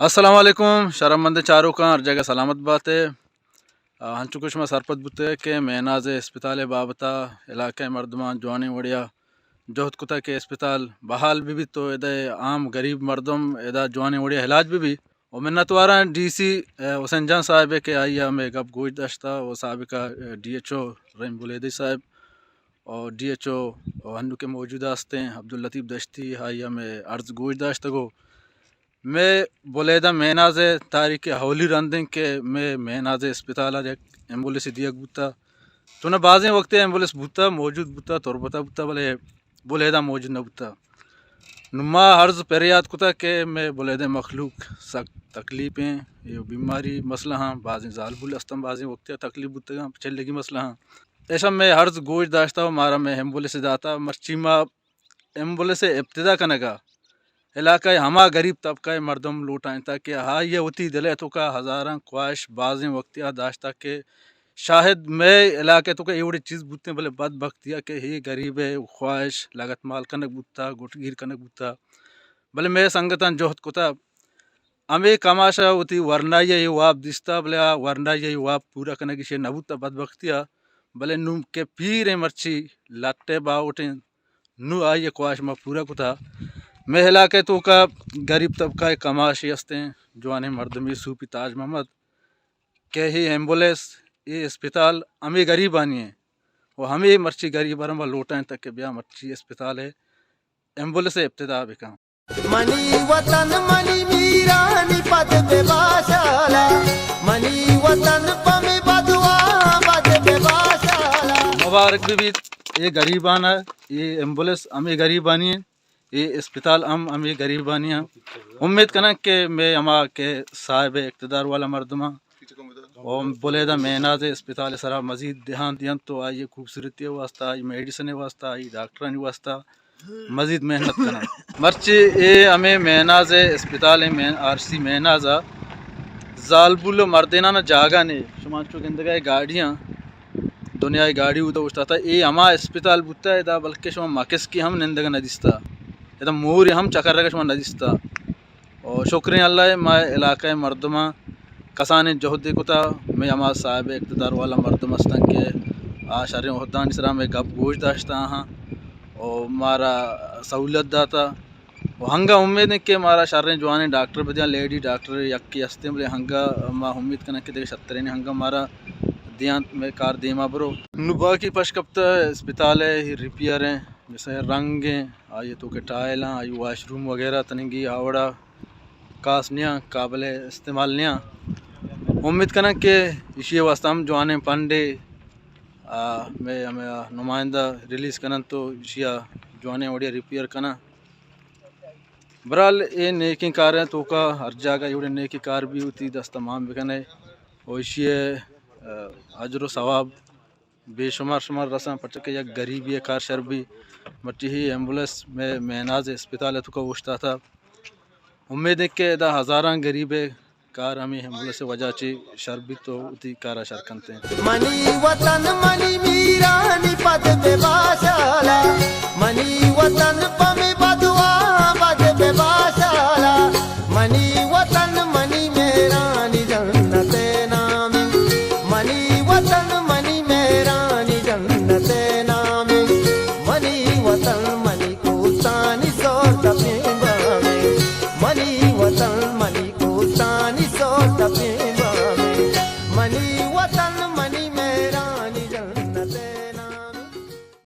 السلام علیکم، شرمند چاروکاں، ہر جگہ سلامت باتے۔ آ، ہنچو کہ شما سرپد بوتے کہ مہناز اسپتال بابتا علاقہ مردمان جوانیں وڑیا جہد کتا کہ اسپتال بحال بہ بیت تو ادا عام غریب مردم ادا جوانیں وڑیا علاج بہ بی۔ و منتواراں ڈی سی، آ، حسین جان صاحب کہ آئی ہمیں گپ گوش داشتا و سابقہ، آ، ڈی ایچ او رحیم بلیدی صاحب و ڈی ایچ او و ہنو کہ موجود ہستیں عبداللطیف دشتی، آئی ہمیں عرض گوش داشتگو۔ مئے بلیدہ مہناز ءِ تاریخ ءِ اولی رند انت کہ مئے مہناز ءِ اسپتال ءَ یک ایمبولینس دیگ بوتہ۔ چوناہا بازیں وقت ءَ ایمبولینس بوتہ، موجود بوتہ، تربت ءَ بوتہ، بلے بلیدہ موجود نہ بوتہ۔ نوں ما عرض پریات کتہ کہ مئے بلیدہ مخلوق سک تکلیف ایں، اے بیماری مسئلہ ہاں، بازیں زالبول استاں، بازیں وقت ءَ تکلیف بوتگاں، چلگی مسئلہ ہاں۔ ایشاں مئے عرض گوش داشتہ و مارا مئے ایمبولینس داتہ، مرچی ما ایمبولینس ءِ ابتدا کنگ ءَ علاقہ ءِ ہما غریب طبقہ ءِ مردم لوٹائینتگ کہ آئی ءَ وتی دل ءِ توکا ہزاراں خواہش بازیں وقتی ءَ داشتگ کہ شاید مئے علاقہ ءِ توکا اے وڑیں چیز بوتیں، بلے بدبختی ءَ کہ اے غریب ءِ خواہش لگت مال کنگ بوتگ، گٹگیر کنگ بوتگ، بلے مئے سنگتاں جہد کتگ۔ ہمے کماش ءَ وتی ورنائی ءِ اے واب دیستہ، بلے آ ورنائی ءِ اے واب پورا کنگ ایشی ءَ نہ بوتہ بدبختی ءَ، بلے نوں کہ پیریں مرچی لٹ ءِ باہوٹ انت، نوں آئی ءِ خواہش ما پورا کتہ۔ مئے علاقہ ءِ توکا غریب طبقہ ءِ کماشے ہستیں، جوانیں مردمے صوفی تاج محمد، کہ اے ایمبولینس، اے اسپتال ہمے غریبانی ایں و ہمے مرچی غریباں ما لوٹائینتگ کہ بیا مرچی اسپتال ءِ ایمبولینس ءِ ابتدا بکن۔ منی وطن منی میرانی پد بہ باشالا، منی وطن پہ مئے بدوا بد بہ باشالا۔ مبارک بہ بیت اے غریبان ءَ، اے ایمبولینس ہمے غریبانی انت، اے اسپتال ہم ہمے غریبانی انت۔ امید کناں کہ مئے ہما کہ صاحب اقتدار والا مردماں و بلیدہ مہناز ءِ اسپتال ءِ سرا مزید دھیان دینت تو آئی ءِ خوبصورتی ءِ واسطہ، آئی میڈیسن ءِ واسطہ، آئی ڈاکٹرانی واسطہ مزید محنت کناں۔ مرچی اے ہمے مہناز ءِ اسپتال ءِ مین-، آر سی مہناز ءَ زالبول و مردینان ءَ جاگہ نے، شما انچو گندگ ءَ گاڑیاں، دنیا ءِ گاڑی اودا اوشتاتہ، اے ہما اسپتال بوتہ ادا، بلکہ شما مکسکی ہم نندگ ءَ نہ دیستہ، ادا مورے ہم چکرگ ءَ شما نہ دیستہ۔ و شکریں اللہ ءَ مئے علاقہ ءِ مردماں کسانیں جہدے کتہ، مئے ہما صاحب اقتدار والا مردم ہستاں کہ آ شریں عہدانی سرا مئے گپ گوش داشتہ آہاں و مارا سہولت داتہ و ہنگا امید انت کہ مارا شریں جوانیں ڈاکٹر بدیاں، لیڈی ڈاکٹر یکے ہستیں، بلے ہنگا ما امید کناں کہ دگہ شترینیں ہنگا مارا دیانت، مئے کار دیما برو۔ نوں باقی پش کپتہ اسپتال ءِ ریپیئر ایں، جیسے رنگ ایں، آئی ءِ توکا ٹائلاں، آئی واش روم وغیرہ تننگی آوڑا کاس نیاں، قابل استعمال نیاں۔ امید کناں کہ ایشی ءِ واسطہ ہم جوانیں فنڈے، آ، مئے ہمے نمائندہ ریلیز کننت تو ایشی ءَ جوانیں وڑے ءَ ریپیئر کناں۔ بہرحال اے نیکیں کاریں توکا ہر جاگہ اے وڑیں نیکیں کار بی وتی دست ءَ مان بکنے و ایشی ءِ، آ، اجر و ثواب بے شمار شمار رساں، پرچا کہ یک غریبے ءِ کار شر بی۔ مرچی ہی ایمبولینس مئے مہناز اسپتال ءِ توکا اوشتاتہ۔ امید انت کہ ادا ہزاراں غریب ءِ کار ہمے ایمبولینس ءِ وجہ چہ شر بیت و وتی کار ءَ شر کنت۔ منی وطن منی میرانی پد بہ باشالا، منی وطن پہ مئے بدوا بد بہ باشالا، منی وطن منی مہرانی جنت ءِ نام، منی وطن منی مہرانی جنت ءِ نام، منی وطن منی کوستانی سور تپیں بامے، منی وطن منی کوستانی سور تپیں بامے، منی